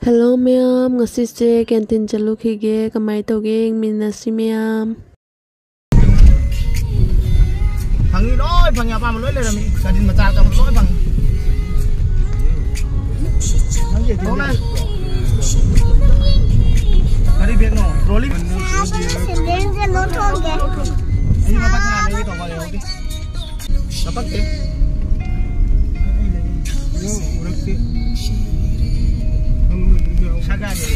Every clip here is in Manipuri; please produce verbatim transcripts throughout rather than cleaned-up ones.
Hello ꯃꯌꯥꯝ, ꯉꯁꯤꯁꯦ canteen ꯆꯠꯂꯨꯈꯤꯒꯦ꯫ ꯀꯃꯥꯏꯅ ꯇꯧꯒꯦ ꯌꯦꯡꯃꯤꯟꯅꯁꯤ ꯃꯌꯥꯝ꯫ ꯐꯪꯉꯤ, ꯂꯣꯏ ꯐꯪꯉꯤ, ꯑꯄꯥꯝꯕ ꯂꯣꯏ ꯂꯩꯔꯝꯃꯤ꯫ ꯒꯥꯔꯤ ꯃꯆꯥ ꯑꯆꯧꯕ ꯂꯣꯏ ꯐꯪꯉꯤ꯫ ꯊꯣꯛꯂꯛꯑꯦ꯫ ꯀꯔꯤ ꯕꯦꯒꯅꯣ? ꯇ꯭ꯔꯣꯂꯤ? ꯁꯤꯂꯤꯡꯁꯦ ꯂꯧꯊꯣꯛꯀꯦ꯫ ꯑꯩ ꯃꯄꯥ ꯀꯅꯥ ꯂꯩꯒꯦ ꯇꯧꯕ ꯂꯩꯍꯧꯗꯦ꯫ ꯀꯄꯛꯇꯦ꯫ ꯎꯔꯛꯇꯦ꯫ ꯁꯒꯥꯅꯦ꯫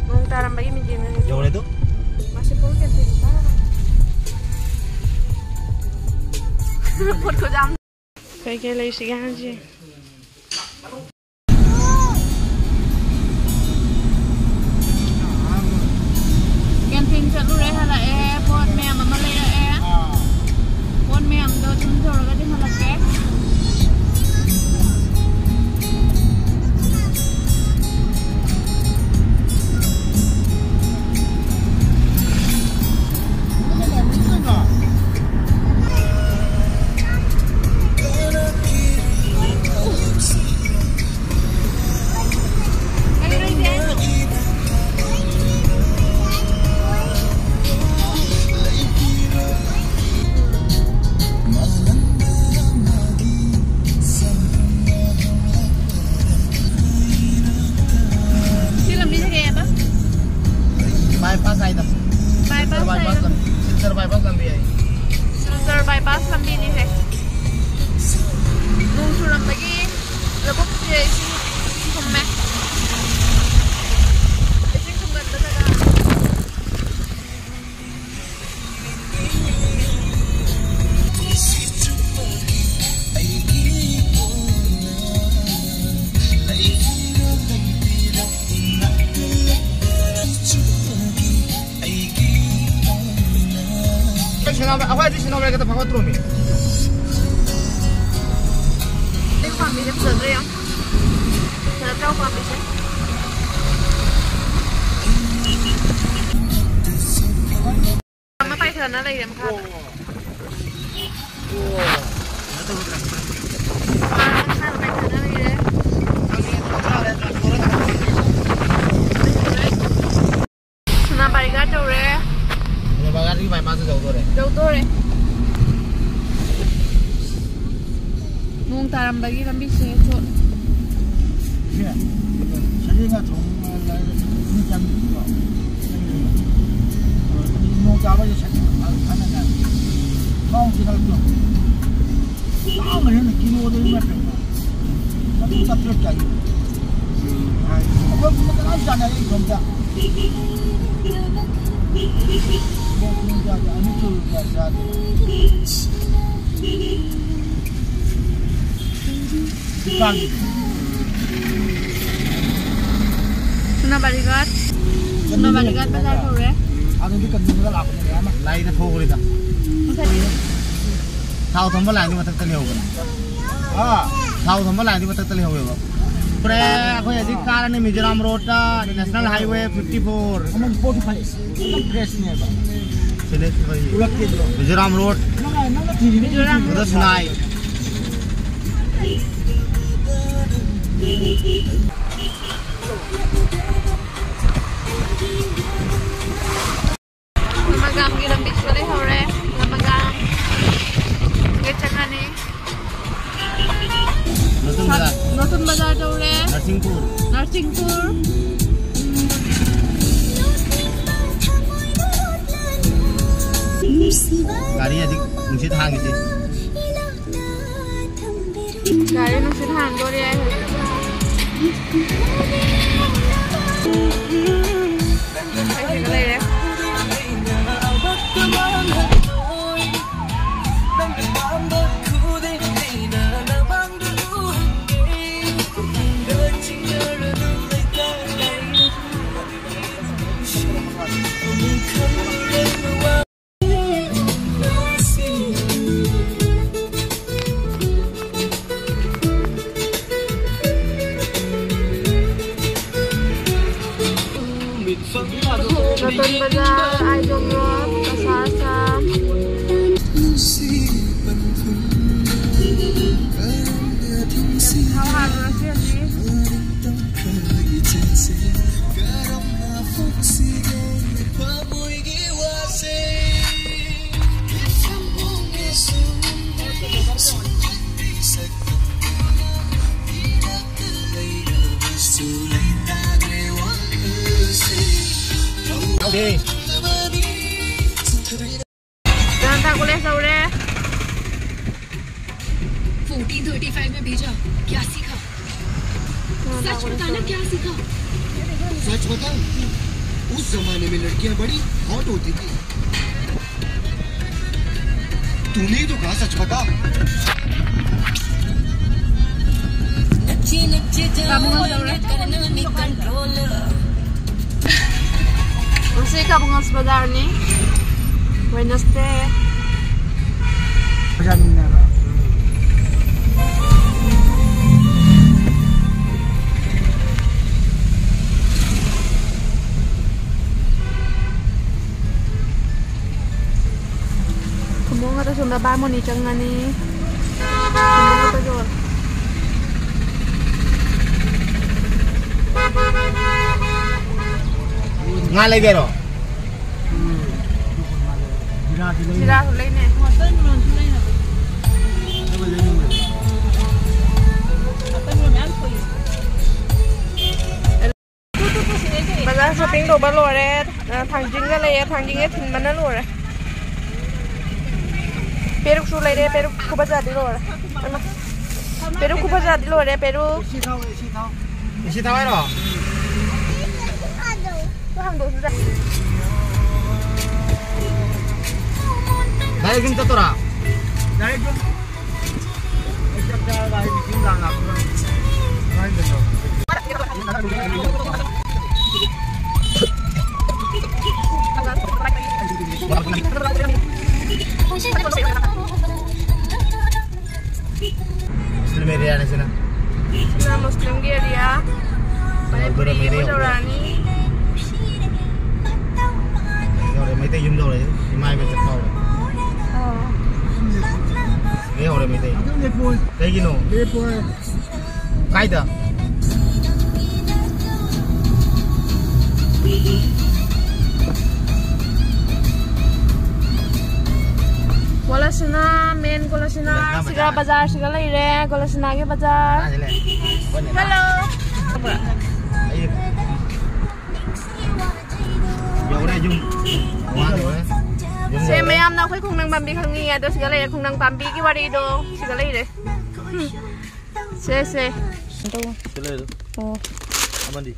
ꯅꯣꯡ ꯇꯥꯔꯝꯕꯒꯤ ꯃꯤꯡꯖꯦꯜꯅ ꯌꯧꯔꯦ ꯑꯗꯨ꯫ ꯃꯥꯁꯦ ꯄꯨꯡ ꯀꯌꯥ ꯊꯦꯡꯉꯤꯅꯣ? ꯈꯨꯠ ꯈꯨꯖꯥꯝ꯫ ꯀꯩꯀꯩ ꯂꯩꯁꯤꯒꯦ ꯍꯥꯏꯁꯦ? ꯀꯦꯟꯇꯤꯟ ꯆꯠꯂꯨꯔꯦ, ꯍꯜꯂꯛꯑꯦ, ꯄꯣꯠ ꯃꯌꯥꯝ ꯑꯃ ꯂꯩꯔꯛꯑꯦ꯫ ꯄꯣꯠ ꯃꯌꯥꯝꯗꯣ ꯑꯗꯨꯝ ꯇꯧꯔꯒꯗꯤ ꯍꯜꯂꯛꯀꯦ꯫ ꯁꯤ ꯂꯝꯕꯤꯁꯦ ꯀꯩ ꯍꯥꯏꯕ? Bypass ꯍꯥꯏꯗ꯫ Bypass ꯍꯥꯏꯗ꯫ Silchar bypass ꯂꯝꯕꯤ ꯍꯥꯏ꯫ Silchar bypass ꯂꯝꯕꯤꯅꯤꯁꯦ꯫ ꯅꯣꯡ ꯆꯨꯔꯝꯕꯒꯤ ꯂꯧꯕꯨꯛꯁꯦ ꯏꯁꯤꯡ ꯊꯨꯝꯃꯦ꯫ ꯏꯁꯤꯡ ꯊꯨꯝꯒꯟꯕ ꯖꯒꯥ꯫ ꯑꯩꯈꯣꯏ ꯁꯤꯅꯥꯎ-, ꯑꯩꯈꯣꯏ ꯑꯗꯨ ꯁꯤꯅꯥꯎ ꯂꯩꯔꯒ ꯐꯥꯎꯒꯠꯇ꯭ꯔꯣꯃꯤ꯫ ꯑꯩ ꯄꯥꯝꯕꯤꯁꯦ ꯐꯖꯗ꯭ꯔꯥ ꯌꯦꯡꯉꯣ꯫ ꯐꯖꯗ꯭ꯔꯥ ꯄꯥꯝꯕꯤꯁꯦ? ꯑꯃ ꯄꯥꯏꯁꯦ꯫ ꯁꯥꯟꯅ ꯂꯩꯔꯦ ꯃꯈꯥꯗ꯫ ꯁꯅꯥ ꯕꯥꯔꯤꯒꯥꯠ ꯌꯧꯔꯦ꯫ ꯁꯅꯥ ꯕꯥꯔꯤꯒꯥꯠꯀꯤ ꯕꯥꯏꯄꯥꯁꯇ ꯌꯧꯗꯣꯔꯦ꯫ ꯌꯧꯗꯣꯔꯦ꯫ ꯅꯣꯡ ꯇꯥꯔꯝꯕꯒꯤ ꯂꯝꯕꯤꯁꯦ ꯆꯣꯠꯂꯦ꯫ ꯁꯦ, ꯁꯖꯦꯡ ꯉꯥ ꯊꯣꯡ, ꯅꯣꯡ ꯇꯥꯕꯒꯤ ꯁꯖꯦꯡ ꯐꯥꯅꯉꯥꯏ꯫ ꯃꯥꯎ ꯆꯤꯡꯈꯠꯂꯛꯄꯗꯣ꯫ ꯇꯥꯡꯕꯅꯤꯅ ꯀꯤꯂꯣꯗ ꯏꯃꯥ ꯄꯦꯝꯃ꯫ ꯆꯥꯇ꯭ꯔꯨꯛ ꯆꯥꯇ꯭ꯔꯦꯠ ꯀꯥꯏ꯫ ꯑꯩꯈꯣꯏ ꯀꯅꯥꯝ ꯆꯥꯅ ꯑꯩ ꯏꯇꯣꯝꯇ꯫ ꯏꯇꯣꯝꯇ ꯆꯥꯗꯦ꯫ ꯑꯅꯤꯁꯨ ꯀꯌꯥ ꯆꯥꯗꯦ꯫ ꯍꯧꯖꯤꯛꯀꯥꯟꯒꯤ ꯁꯨꯅꯥ ꯕꯥꯔꯤꯒꯥꯠ꯫ ꯁꯨꯅꯥ ꯕꯥꯔꯤꯒꯥꯠ ꯕꯖꯥꯔ ꯌꯧꯔꯦ꯫ ꯑꯗꯨꯗꯤ ꯀꯟꯕꯤꯔꯒ ꯂꯥꯛꯄꯅꯦ ꯑꯃ꯫ ꯂꯥꯏꯅ ꯊꯣꯛꯈ꯭ꯔꯦꯗ꯫ ꯊꯥꯎ ꯊꯝꯕ ꯂꯥꯏꯟꯗꯨ ꯃꯊꯛꯇ ꯂꯩꯍꯧꯕꯅꯦ꯫ ꯑꯥ꯫ ꯊꯥꯎ ꯊꯝꯕ ꯂꯥꯏꯟꯗꯨ ꯃꯊꯛꯇ ꯂꯩꯍꯧꯋꯦꯕ꯫ ꯄꯨꯔꯥ ꯑꯩꯈꯣꯏ ꯍꯧꯖꯤꯛ ꯀꯥꯔꯅꯤ Mizoram ꯔꯣꯗꯇ, National Highway fifty four꯫ ꯑꯃ forty five꯫ ꯌꯥꯝ fresh ꯅꯦꯕ꯫ ꯁꯤꯅꯦ ꯑꯩꯈꯣꯏ ꯄꯨꯔꯛꯀꯦꯗꯣ꯫ ꯃꯤꯖꯣꯔꯥꯝ ꯔꯣꯗ꯫ ꯅꯪꯅ, ꯅꯪꯅ ꯊꯤꯔꯤꯕ ꯃꯤꯖꯣꯔꯥꯝ꯫ ꯑꯗ ꯁꯨꯅꯥꯏ꯫ ꯂꯃꯒꯥꯝꯒꯤ ꯂꯝꯕꯤꯁꯤꯗ ꯂꯩꯍꯧꯔꯦ꯫ ꯂꯃꯒꯥꯝ꯫ ꯁꯤꯗ ꯆꯪꯉꯅꯤ꯫ ꯅꯇꯨꯟ ꯕꯖꯥꯔ꯫ ꯅꯇꯨꯟ ꯕꯖꯥꯔ ꯌꯧꯔꯦ꯫ ꯅꯔꯁꯤꯡꯄꯨꯔ꯫ ꯅꯔꯁꯤꯡꯄꯨꯔ꯫ ꯒꯥꯔꯤ ꯍꯧꯖꯤꯛ ꯅꯨꯡꯁꯤꯠ ꯍꯥꯡꯉꯤꯁꯦ꯫ ꯒꯥꯔꯤ ꯅꯨꯡꯁꯤꯠ ꯍꯥꯟꯗꯣꯔꯦ ꯍꯥꯏ ꯍꯧꯖꯤꯛ꯫ ꯑꯩ ꯁꯤꯗ ꯂꯩꯔꯦ꯫ ꯅꯇꯣꯟ ꯕꯖꯥꯔ, ꯑꯥꯏꯖꯣꯝ ꯔꯣꯗ, ꯀꯁꯥ ꯆꯥ꯫ ꯊꯥꯎ ꯍꯥꯜꯂꯨꯔꯁꯤ ꯍꯧꯖꯤꯛ꯫ ꯖꯅꯇꯥ ꯀꯣꯂꯦꯖ ꯌꯧꯔꯦ꯫ ꯐꯣꯔꯇꯤꯟ ꯊꯥꯔꯇꯤ ꯐꯥꯏꯚ में भेजा, क्या सीखा? ꯖꯅꯇꯥ ꯁꯆ ꯀꯣꯂꯦꯖ ꯕꯇꯥꯅꯥ, ꯌꯧꯔꯦ꯫ क्या सीखा? सच बता, उस जमाने में लड़कियां बड़ी हॉट होती थी। तूने ही तो कहा सच बता। Kaabong Hills ꯌꯧꯔꯦ꯫ ꯉꯁꯤ ꯀꯥꯕꯨꯡ ꯍꯤꯜꯁ ꯕꯖꯥꯔꯅꯤ꯫ Wednesday꯫ ꯕꯖꯥꯔꯅꯤꯅꯦꯕ꯫ ꯈꯨꯝꯕꯣꯡ ꯉꯥꯛꯇ ꯁꯣꯝꯗ ꯕꯥꯃꯣꯟꯅꯤ ꯆꯪꯉꯅꯤ꯫ ꯈꯨꯝꯕꯣꯡ ꯉꯥꯛꯇ ꯌꯣꯜꯂꯦ꯫ ꯉꯥ ꯂꯩꯒꯦꯔꯣ? ꯖꯤꯔꯥꯁꯨ ꯂꯩꯅꯦ꯫ ꯕꯖꯥꯔ shopping ꯇꯧꯕ ꯂꯣꯏꯔꯦ꯫ ꯑ, ꯊꯥꯡꯖꯤꯡꯒ ꯂꯩꯔꯦ꯫ ꯊꯥꯡꯖꯤꯡꯁꯦ ꯊꯤꯟꯕꯅ ꯂꯣꯏꯔꯦ꯫ ꯄꯦꯔꯨꯛꯁꯨ ꯂꯩꯔꯦ꯫ ꯄꯦꯔꯨꯛ ꯈꯨꯐꯖꯗꯤ ꯂꯣꯏꯔꯦ꯫ ꯏꯃꯥ꯫ ꯄꯦꯔꯨꯛ ꯈꯨꯐꯖꯗꯤ ꯂꯣꯏꯔꯦ꯫ ꯄꯦꯔꯨꯛ꯫ ꯏꯁꯤ ꯊꯥꯎ, ꯏꯁꯤ ꯊꯥꯎ꯫ ꯏꯁꯤ ꯊꯥꯎ ꯍꯥꯏꯔꯣ? ꯍꯥꯡꯗꯣꯛꯑꯁꯤꯗ꯫ Direct ꯌꯨꯝ ꯆꯠꯇꯣꯔꯥ? Direct ꯌꯨꯝ꯫ Muslim area ꯅꯦ ꯁꯤꯅ꯫ ꯁꯤꯅ Muslim ꯒꯤ area꯫ ꯃꯅꯤꯄꯨꯔꯤ ꯌꯨꯝ ꯌꯧꯔꯛꯑꯅꯤ꯫ ꯌꯧꯔꯦ, ꯃꯩꯇꯩ ꯌꯨꯝ ꯌꯧꯔꯦ꯫ ꯃꯥꯏ ꯃꯤꯠꯇ ꯐꯥꯎꯔꯦ꯫ ꯑꯣ꯫ ꯁꯤꯗꯩ ꯍꯧꯔꯦ ꯃꯩꯇꯩ꯫ ꯀꯩꯒꯤꯅꯣ? ꯀꯥꯏꯗ? ꯀꯣꯂꯁꯅꯥ, ꯃꯦꯟ ꯀꯣꯂꯁꯅꯥ, ꯁꯤꯒ ꯕꯖꯥꯔ꯫ ꯕꯖꯥꯔꯁꯤꯒ ꯂꯩꯔꯦ, ꯀꯣꯂꯁꯅꯥꯒꯤ ꯕꯖꯥꯔ꯫ ꯀꯥꯏꯗ ꯂꯩ? ꯍꯜꯂꯣ꯫ ꯑꯩ ꯌꯧꯔꯦ ꯌꯨꯝ꯫ ꯋꯥ ꯌꯧꯔꯦ꯫ ꯌꯨꯝ ꯁꯦ, ꯌꯧꯔꯦ꯫ ꯃꯌꯥꯝꯅ ꯑꯩꯈꯣꯏ ꯈꯣꯡꯅꯪ ꯄꯥꯝꯕꯤ ꯈꯪꯅꯤꯡꯉꯦ, ꯑꯗꯣ ꯁꯤꯗ ꯂꯩꯔꯦ, ꯈꯣꯡꯅꯪ ꯄꯥꯝꯕꯤꯒꯤ ꯋꯥꯔꯤꯗꯣ ꯁꯤꯗ ꯂꯩꯔꯦ꯫ ꯁꯦ, ꯁꯦ꯫ ꯑꯣ꯫ ꯁꯤ ꯂꯩꯔꯦ꯫ ꯑꯣ꯫ ꯑꯃꯗꯤ?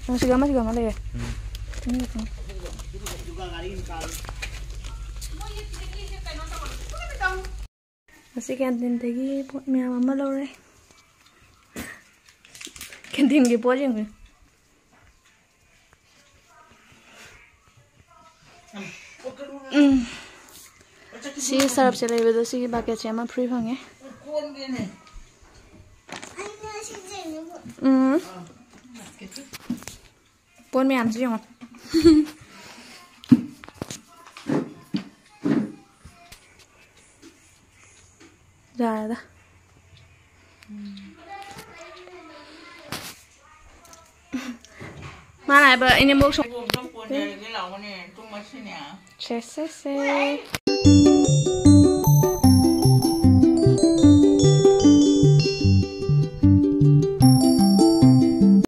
ꯑꯣ, ꯁꯤꯒ ꯑꯃ, ꯁꯤꯒ ꯑꯃ ꯂꯩꯔꯦ꯫ ꯎꯝ꯫ ꯑꯅꯤ ꯈꯛꯇꯪ꯫ ꯉꯁꯤ ꯀꯦꯟꯇꯤꯟꯗꯒꯤ ꯄꯣꯠ ꯃꯌꯥꯝ ꯑꯃ ꯂꯧꯔꯦ꯫ ꯀꯦꯟꯇꯤꯟꯒꯤ ꯄꯣꯠ ꯌꯦꯡꯉꯨ꯫ ꯎꯝ꯫ ꯁꯤ ꯁꯔꯞꯁꯦ ꯂꯩꯕꯗꯣ ꯁꯤꯒꯤ ꯕꯥꯀꯦꯠꯁꯦ ꯑꯃ ꯐ꯭ꯔꯤ ꯐꯪꯉꯦ꯫ ꯎꯝ꯫ ꯄꯣꯠ ꯃꯌꯥꯝꯁꯤ ꯌꯦꯡꯉꯣ꯫ ꯌꯥꯔꯦꯗ꯫ ꯃꯥꯅ ꯍꯥꯏꯕ ꯏꯅꯦꯝꯕꯣꯛ ꯁꯣ-, ꯁꯦ, ꯁꯦ, ꯁꯦ꯫